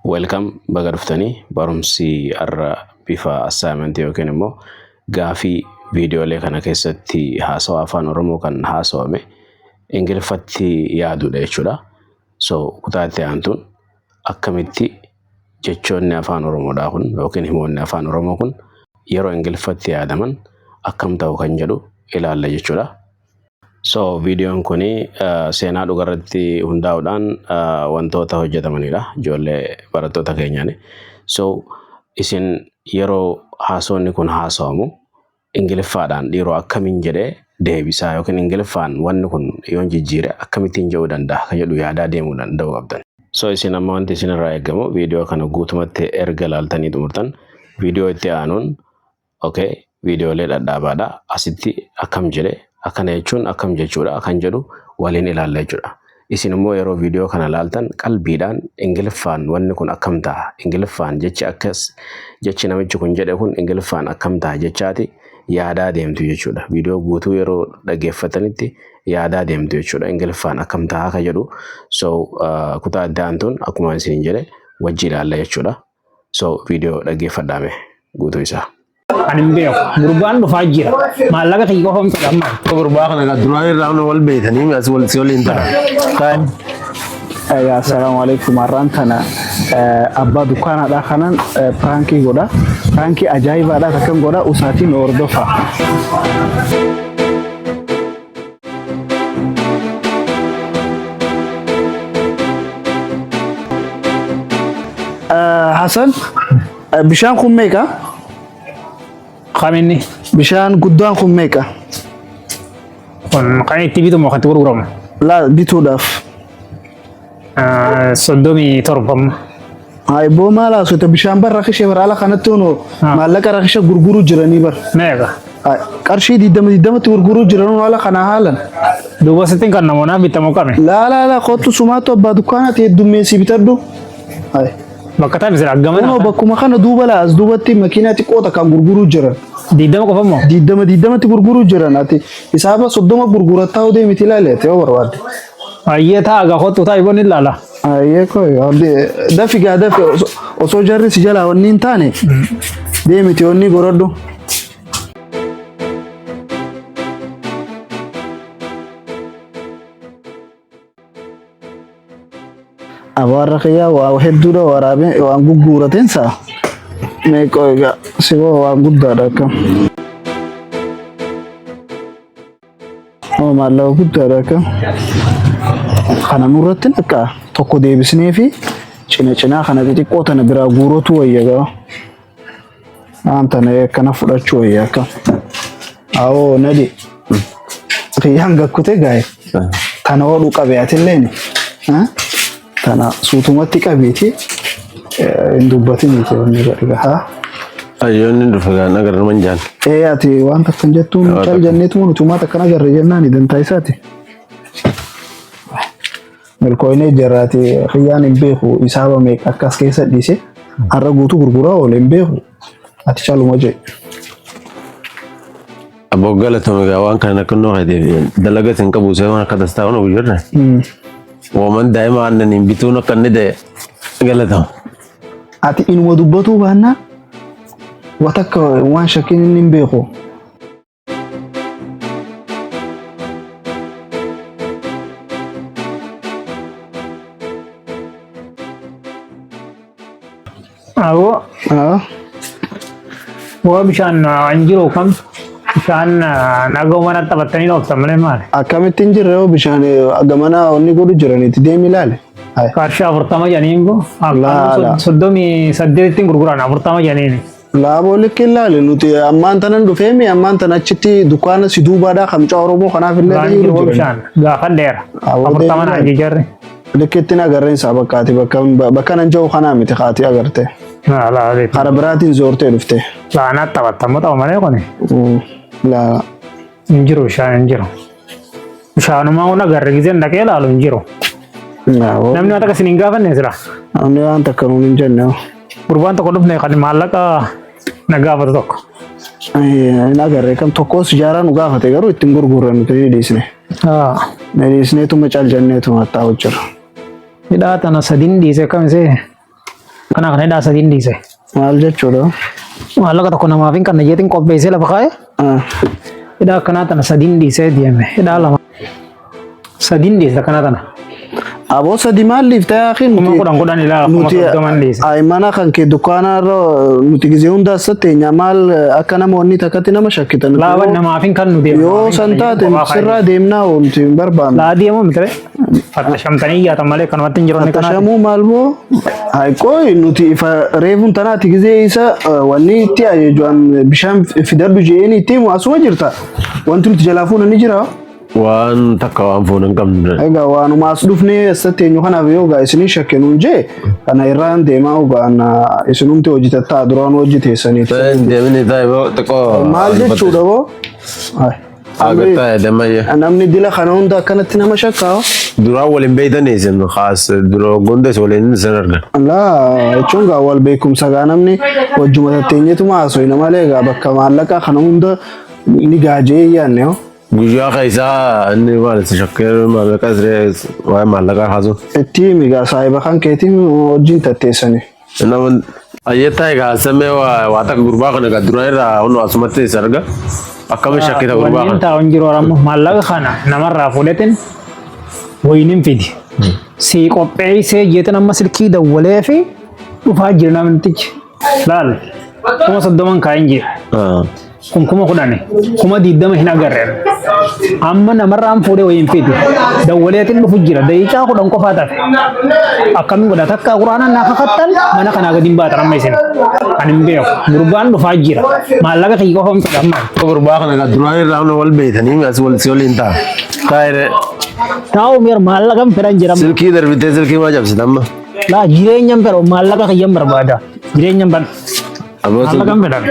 Welcome, baga dhuftanii. Barumsi har'a bifa assignment yookiin immoo gaafii viidiyoolee kana keessatti haasawa afaan Oromoo kan haasawame Ingiliffatti yaaduudha jechuudha. So kutaa itti aantuun akkamitti jechoonni afaan Oromoodhaa kun yookiin himoonni afaan Oromoo kun yeroo Ingiliffatti yaadaman akkam ta'u kan jedhu ilaalla jechuudha. So viidiyoon kun seenaa dhugarratti hundaa'uudhaan wantoota hojjetamanidha ijoollee barattoota keenyaani. So isin yeroo haasawni kun haasawamu Ingiliffaadhaan dhiiroo akkamiin jedhee deebisaa yookiin Ingiliffaan wanni kun yoon jijjiire akkamittiin jedhuu danda'a kan jedhu yaadaa deemuu danda'uu qabdan. So isin amma wanti isinirraa eegamu viidiyoo kana guutumatti erga ilaaltanii xumurtan viidiyoo itti aanuun, okay, viidiyoolee dhadhaabaadha. Asitti akkam jedhe, akkana jechuun akkam jechuudha kan jedhu waliin ilaalla jechuudha. Isin immoo yeroo viidiyoo kana ilaaltan qalbiidhaan Ingiliffaan wanni kun akkam ta'a, Ingiliffaan jechi akkas, jechi namichi kun jedhe kun Ingiliffaan akkam ta'a jechaati yaadaa deemtu jechuudha. Viidiyoo guutuu yeroo dhaggeeffatanitti yaadaa deemtu jechuudha. Ingiliffaan akkam ta'a kan jedhu. So kutaa itti aantuun akkuma isin jedhe wajji ilaalla jechuudha. So viidiyoo dhaggeeffadhaame guutuu isaa. Ani hin beeku. Gurbaan dhufaa jira. Maallaqa kiyya qofa hin fedha amma. Gurbaa kana egaa duraan irraa hunda wal beeytanii as wal si waliin ta'a. Kan egaa assalaamu alaikum, har'aan tana abbaa dukkaanaadhaa kanan piraankii godha. Piraankii ajaa'ibaadhaa takkan godha, usaatiin hordofa. Hasan, bishaan kun meeqa? Kaminni? Bishaan guddaan kun meeqa? Kun kan itti bitamu kan itti gurguramu. Laa, bituudhaaf. 37 amma. Hayi boo, maal haasofte? Bishaan bar rakishe bar, ala kanatti hono maallaqa rakisha gurguruu jiranii bar. Meeqa? Hayi, qarshii 20 20tti gurguruu jiran ala kana haalan. Duuba sittiin kan namoonni bitamu qame. Laa laa laa, kottu, sumaatu abbaa dukkaanaati, heddummeessii bitadhu. Hayi. Bakka taa'e sira gamana. Kunoo bakkuma kana duuba laa, as duubatti makiinaa xiqqoo takkaan gurguruu jiran. 20 qofa moo? 20 20tti gurguruu jiran, ati isaaba 30 gurgurattaa deemiti, ilaali ati yoo barbaadde. Ayyee, ta'a gaa, kottu taa'e boon ilaala. Ayyee koy, dafi gaa, dafi, osoo jarri si jalaa wanni hin taane deemiti wanni goradhu. Abaarra kiyyaa waa hedduudha waraabee waan gugguuratinsa meeqoo egaa siboo waan guddaadha akkam. Oo, maallaqa guddaadha akkam. Kana nurratti naqqa tokko deebisnee fi cina cinaa kana xixiqqoo tana biraa guuratu wayya gaa. Waan tana akkana fudhachuu wayya akkam. Awoo nadi. Kiyyaan gakkute gaa'e. Tana hodhu qabe atilleen. Tana suutumatti qabiiti. Hin dubbatiniiti wanni godhi haa. Ayyoonni dhufe gaan agarra manjaan. Ee, ati waan takka hin jettuun Waan cal takka. jenneetuma nuti uumaa takka agarre jennaani dantaa isaati. Milkooyinee jarraati, kiyyaan hin beeku isaaba meeqa akkas keessa dhiise har'a guutuu gurguraa oole hin beeku, ati caluma jedhe. Abboo, galatoomi egaa waan kana akka nuu keetiif. Dalaga isin qabu see waan akka dastaa kun guyyoorre. Wooman daa'ima aannaniin bituun akka inni ta'e galatama. Ati inuma dubbatuu baannaa watakka waan shakkiin inni hin beeku. Aboo, waa bishaan hin jiru kam bishaan nagaa mana taphatanii dhooftan malee maali? Akkamitti hin jirre? Yoo bishaan gamana onni godhu jiraniiti, deemi ilaale. Hai. Qarshii 40 jedhaniin kun Laala. 38tti gurguran, 40 jedhaniin. Laaboo, likki ilaali, nuti ammaan tanan dhufeemi, ammaan tan achitti dukkaana si duubaadhaa kan mucaa Oromoo kanaaf illee Waan jiru jiru jiran. bishaan gaafadheera. Aboo, 40 deemi naan jijjarre. Likkitti agarreen isaa bakkaati, bakka bakka nan jiru kanaa miti kaati agarte. Laa Kara biraatiin zoortee dhufte. Laanaa taphattamu ta'u malee kuni Laa. hin jiru, bishaan hin jiru. Bishaanumaa kun agarre gizeen dhaqee ilaalu hin jiru. Laaboo. Namni waan takka isin hin gaafanne sila. Namni waan takka nuun hin jenne. Gurbaan tokko dhufne kan maallaqa na gaafatu tokko. Hin agarre kan tokkos ijaaraa nu gaafate, garuu ittiin gurgurre, nuti ni dhiisne. Ni dhiisneetuma cal jenneetuma taa'u jira. Hidhaa tana sadin dhiise akkam isee. Kana kana hidhaa sadiin dhiise. Maal jechuudha? Maallaqa tokko namaaf hin kanna jeetiin qopheessee lafa kaa'e. Hidhaa akkanaa tana sadiin dhiisee deeme. Hidhaa lama. Sadiin dhiise akkanaa tana. Aboo sadi maal dhiifta yaa akhi? 10,000 10,000 ilaa 30,000 dhiise. Ay mana kan kee dukkaana irra nuti gizee hunda as teenya maal akka namoonni takkatti nama shakkitan. Laaban namaaf hin kannu deema. Yoo san taate nuti sirraa deemnaa hoo nuti hin barbaannu. Laa deemu miti. Fattashamtanii iyyaatan malee kanumatti hin jiru inni kanaati. Fattashamuu maal moo? Ay qoy nuti ifa reefuun tanaati gizee isa wanni itti ajajuan bishaan fidadhu je'een itti himu asuma jirta. Wanti nuti jalaa fuuna ni jira. Waan takka waan fuuna hin qabnu. Egaa waanuma as dhufnee asatti eenyu kanaaf yoo gaa isinii shakke nuun jee kana irraan deemaa ogaan isinumti hojii tattaa duraan hojii teessaniiti. Hin deemini taa'e boo xiqqoo. Maal jechuudha boo? Ay, amri- Agartaa deemayye. Namni dila kana hunda akkanatti nama shakkaa? Duraan waliin beeytanii isin kaas dura gondes waliin isin argan. Laa jechuun gaa wal beekumsa gaa namni wajjuma tatteenyeetuma haasofna malee gaa bakka maallaqaa kana hunda ni gaajee yaanne hoo. Guyyaa keessaa inni maal si shakkee maallaqa siree waa'ee maallaqaa kaasuun. Itti himi gaa saahiba kan keetiin wajjin tatteessani. Nama ayyattaa egaa samee waa takka gurbaa kana egaa duraan irraa hundu asumatti isa arga. Akkamiin shakkita gurbaa Wanni kana? taa'u hin jiru ammoo maallaqa kana namarraa fuudhetin wayinin fidi. Sii qopheessee jeetin amma silkii dawwalee fi dhufaa jira namtichi. Laal 30,000 kaa'in jira. Kun 10,000 20,000 hin agarre. Amma namarraan fuudhee wayiin fidi. Dawwaleetiin dhufu jira. Daqiiqaa 10 qofaa tafe. Akkamiin godha takka quraanaan naa kakattan mana kanaa gadi hin baatan amma isin. Ani hin beeku. Gurbaan dhufaa jira. Maallaqa kiyya qofa hin fedha amma. Gurbaa kana egaa duraan irraa hunda wal beeytanii as wal si waliin ta'a. Taa'ire Taa'u miir maallaqa hin fedhan jira. silkii darbitee silkii maa cabsita amma? Laa jireenya hin fedhu maallaqa kiyya hin barbaada. Jireenya hin fedhu. Aboo Maallaqa hin fedhan.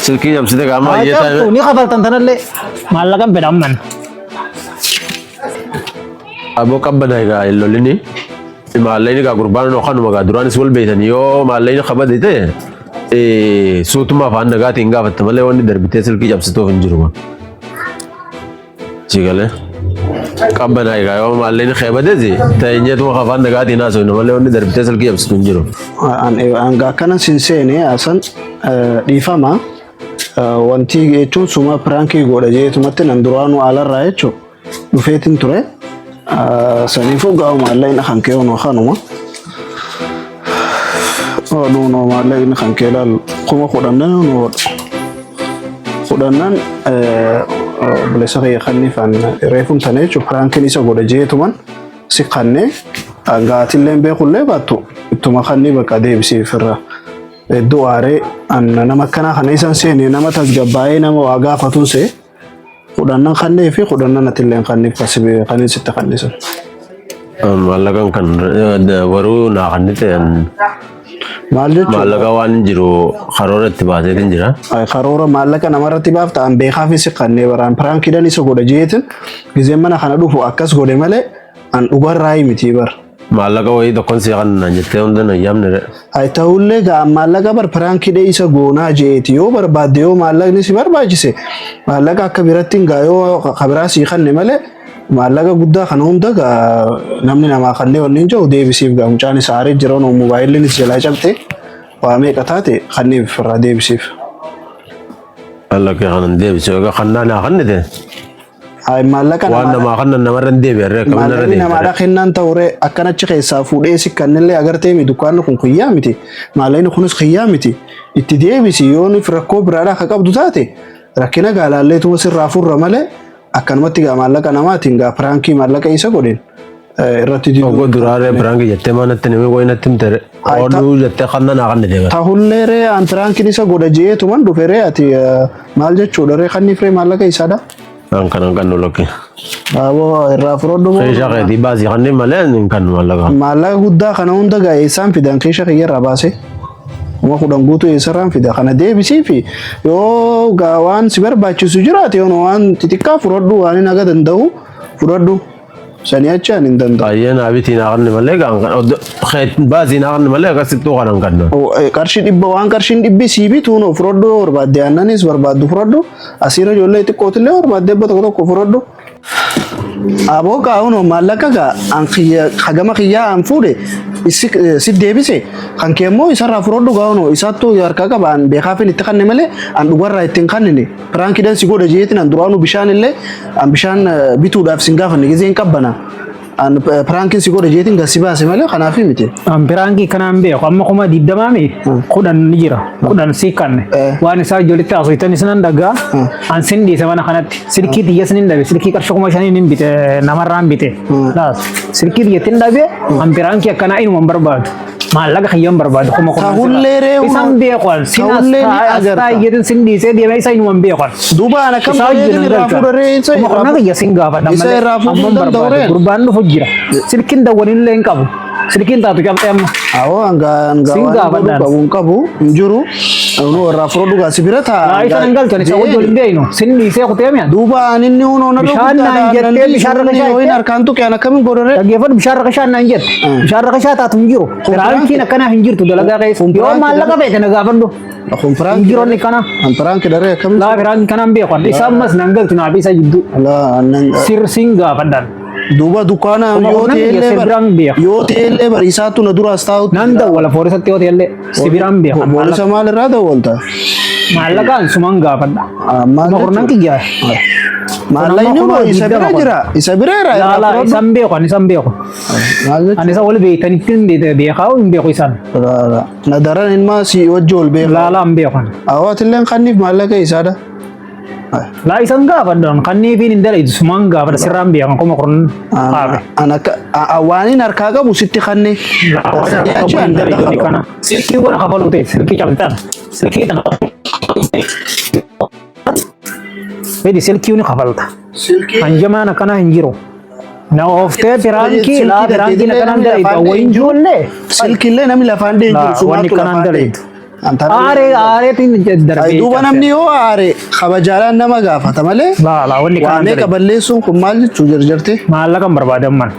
silkii cabsite qaama Haa ayyataa cabsu ni kafaltan tanallee maallaqa hin fedhan amman. Aboo qabbana egaa hin lolini. Maallaqni egaa gurbaan kanuma egaa duraanis wal beeytan yoo maallaqni kabade ta'e suutuma afaan nagaatiin gaafatte malee wanni darbitee silkii cabsituuf hin jiru. Si galee. Qabbanaa egaa yoo maallaqni kee badesi ta'eenyeetuma afaan nagaatiin haasofna malee wanni darbitee silkii cabsitu hin jiru. Hanga akkana sin seene asan dhiifama wanti jechuun suma piraankii godha jeetumatti nan duraanuu alarraa jechuun dhufeetin ture. Saniifuu gaa'u maallaqni kan kee onoo kanuma. Oduunoo maallaqni kan kee ilaalu 10,000 nan hodhu. Kudhannan obboleessa kiyya kanniif an reefuun tana jechuun piraankiin isa godha jeetuman si kannee gaatillee beekullee baattu ittuma kannii bakka deebisiif irra hedduu aaree an nama akkanaa kana isan seene nama tasgabbaa'ee nama waa gaafatuun see kudhannan kannee fi kudhannan atillee kanniif kanin sitti kannisan. Maallaqan kan waruu naa kannite Maal jechuudha? Maallaqa waan jiru karoora itti baaseetiin jira. Ay, karoora maallaqa namarratti baafta an beekaa fi si kannee baraan piraankiidhaan isa godha jeetin gizeen mana kana dhufu akkas godhe malee an dhugarraa miti bar. Maallaqa wayii tokkon si kanna jettee hunda na yaamne re. Ay ta'ullee gaa maallaqa bar piraankiidha isa goonaa jeeti yoo barbaadde yoo maallaqni si barbaachise maallaqa akka biratti gaa yoo kabiraa sii kanne malee maallaqa guddaa kana hunda gaa namni namaa kannee wanni hin jiru deebisiif gaa mucaan isa aaree jira onoo moobaayiliin jalaa cabxe waa meeqa taate kanneef irraa deebisiif. Maallaqa kanan deebisu egaa kannaa naa kannite. Ay maallaqa Waan namaa namaa kannan namarra hin deebi'arree akkamiin narra maallaqni namaadha deebi'arree. kennaan ta'uree akkanachi keessaa fuudhee si kannillee agartee mi dukkaanni kun kiyyaa miti maallaqni kunis kiyyaa miti itti deebisi yoo nuuf rakkoo biraadhaa akka qabdu taate rakkina gaalaalleetuma sirraa furra malee akkanumatti gaa maallaqa namaatiin gaa piraankii maallaqa isa godhin irratti diduu. Ogoo duraaree piraanki jettee maa natti himee wayi natti himte oduu jettee kanna naa kannite bara. Tahullee ree an piraankiin isa godha jeetuman dhufe ree ati maal jechuudha ree kanniif ree maallaqa isaadha. An kanan kannu lakki. Aboo irraa fudhadhu moo? Keeshaa keetii baasii kanneen malee hin kannu maallaqa. Maallaqa guddaa kana hunda gaa eessaan fidan keesha kiyya irraa baasee. 10,000 guutuu eessarraan fida kana deebisii fi yoo gaa waan si barbaachisu jiraate yoo waan xixiqqaa fudhadhu waan hin haga danda'u fudhadhu. Sanii achi ani hin danda'u. Baay'ee naa bitii naa kanni malee gaan kan baasii naa kanni malee akkasittuu kanan kanna. Qarshii dhibba waan qarshiin dhibbi sii bituu noo fudhadhu yoo barbaadde aannanis barbaaddu fudhadhu asiirra ijoollee xiqqootillee barbaadde abba tokko tokko fudhadhu. Aboo kaa hunoo maallaqa gaa an kiyya hagama kiyyaa an fuudhe isi si deebise kan kee immoo isarraa fudhadhu gaa hunoo isaattuu harkaa qaba an beekaafin itti kanne malee an dhugarraa itti hin kannine piraankiidhaan si godha jeetiin an duraanuu bishaan illee an bishaan bituudhaaf sin gaafanne gizee hin qabbana An piraankiin si godhe jeetiin gad si baase malee kanaaf miti. An piraankii kanaan beeku amma 20,000 mi 10 ni jira 10 si kanne waan isaa ijoolletti haasoftan isinan dhagaa an sin dhiise mana kanatti silkii tiyya sin dhabe silkii qarshii 5,000 hin bite namarraan bite laas silkii tiyyatti hin dhabe an piraankii akkanaa inuma hin barbaadu maallaqa kiyya hin barbaadu 10,000 Tahullee ree isan beeku an sin as Tahullee ni taa'ee as agarta. taa'ee jedhin sin dhiisee deeme isa inuma hin beeku an. Duuba an akkam Isaa godhee wajjin irraa hin fuudha ree isa Kuma irraa kurnan kiyya sin gaafadha isa malee irraa fuudhuu amma hin hin danda'u barbaadu. reen. Gurbaan dhufu jira. Silkiin dawwalinillee hin qabu. Silkiin taatu cabxee amma. Awoo hanga hanga Sin waan godhu gaafadhaan. qabu hin qabu hin jiru. Nu irraa fudhadhu gaa si bira taa'a. Laa isa nan galchan isa wajjin hin beeknu. Sin dhiisee kutee mi'a. Duuba an inni hunoo na Bishaan naan jettee bishaan rakashaa Hoyin jettee. harkaan tuqe an akkamiin godha ree? Dhaggeeffadhu bishaan rakashaa naan jette. Bishaan rakashaa taatu hin jiru. Piraankiin akkanaa hin jirtu dalagaa keessa. Kun Yoo piraanki maallaqa dha. feete na gaafadhu. Kun piraanki Hin jiru inni kana. An piraanki dha ree akkamiin? Laa piraanki kanaan beeku. Isa ammas nan galchu naaf isa jidduu. Laa nan Sir sin gaafadhaan. Duuba dukkaana Kuma yoo kurnan ta'e biyya illee bar sibiraan beeka. yoo ta'e illee bar isaatu na duraas taa'utti Nan jira. dawwala poolisatti yoo ta'e illee sibiraan beeka. Poolisa maal irraa dawwalta? Maallaqaan suman gaafadha. Maal Kuma kurnan jechuudha? kiyya. Maallaqni Kuma immoo isa 20 bira kun. jira. Isa bira jira. Laa Irraa laa fudhadhu. isan beeku ani isan beeku. Maal jechuudha? Ani isa wal beektanitti hin beekaa hin beeku isaan. Laa laa. Na daran ilmaa si wajji ol beeka. Laa laa hin beeku ani. Awaatilleen kanniif maallaqa isaadha. Laa isan gaafadha kanniifiin hin dalaytu sumaan gaafadha sirraan beekan 10,000 qaabe. An akka waan inni harkaa qabu sitti kanne. Kana silkii godha kafaluu ta'e silkii cabtaan silkii tana fedhi silkii ni kafalta. Hanjamaan akkanaa hin jiru. Na ooftee piraankii laa piraankiin akkanaan dalaytu wayin ijoollee. Silkiillee namni lafaan deemu Laa, jiru wanni sumaatu kanaan lafaan dalaytu. deemu. Antana Aaree aareetiin darbee. Duuba namni yoo aare kabajaadhaan nama gaafata malee Laa laa wanni waa kanaan meeqa dalaytu. balleessuun kun maal jechuu jarjarte? Maallaqa hin barbaadan man.